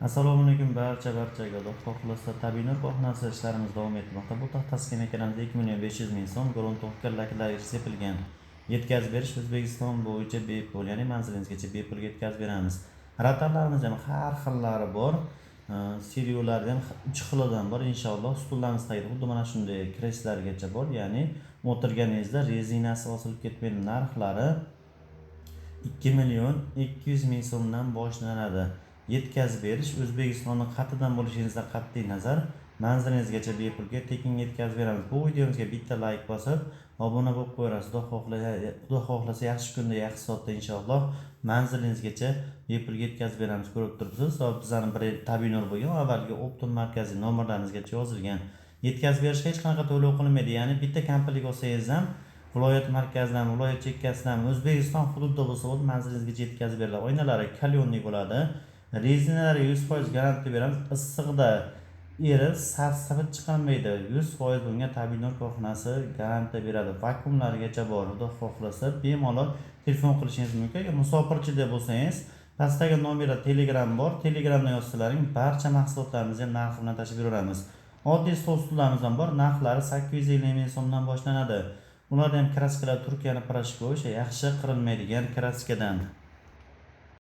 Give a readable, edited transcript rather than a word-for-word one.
Assalomu alaykum barchaga. Xudo xohlasa, Tabiiy nur korxonasi ishlarimiz davom etmoqda. Bu taxta skameykalarimiz 2 million 500 ming so'm, грунтовка, laklari sepilgan. Yetkazib berish O'zbekiston bo'yicha bepul, ya'ni manzilingizgacha bepul yetkazib beramiz. Rotorlarimiz ham har xillari bor. Seriyalarida ham 3 xilidan bor inshaalloh. Stullarimiz tagida xuddi mana shunday kreslargacha bor, ya'ni o'tirganingizda rezinasi osilib ketmaydi. Narxlari 2 million 200 ming so'mdan boshlanadi. Yetkazib berish O'zbekistonni qayerdan bo'lishingizdan qat'iy nazar manzilingizgacha bepulga, tekin yetkazib beramiz. Bu videomizga bitta layk bosib, obuna bo'lib qo'yasiz. Xudo xohlasa, yaxshi kunda, yaxshi soatda inshaalloh manzilingizgacha bepulga yetkazib beramiz. Ko'rib turibsiz, hop, bizani bir Tabiiy nur bo'lgan avvalgi оптом markaziy nomerlarimizgacha yozilgan. Yetkazib berishga hech qanaqa to'lov qilinmaydi, ya'ni bitta komplekt olsangiz ham viloyat markazidan, viloyat chekkasidan, O'zbekiston hududida bo'lsa bo'ldi, manzilingizgacha yetkazib beriladi. Oynalari калёный bo'ladi, rezinalariga 100% garantiya beramiz. Issiqda erib, sarsivib chiqarmaydi, 100% bunga Tabiiy nur korxonasi garantiya beradi. Vakuumlargacha bor. Xudo xohlasa, bemalol telefon qilishingiz mumkin. Agar musofirchida bo'lsangiz, pastdagi nomerda Telegram bor, Telegramdan yozsalaring, barcha mahsulotlarimizni ham narxi bilan tashlab beraveramiz. Oddiy stol, stullarimiz ham bor, narxlari 850 ming so'mdan boshlanadi. Ularda ham краска lar Turkiyani порошок, o'sha yaxshi qirilmaydigan краска dan.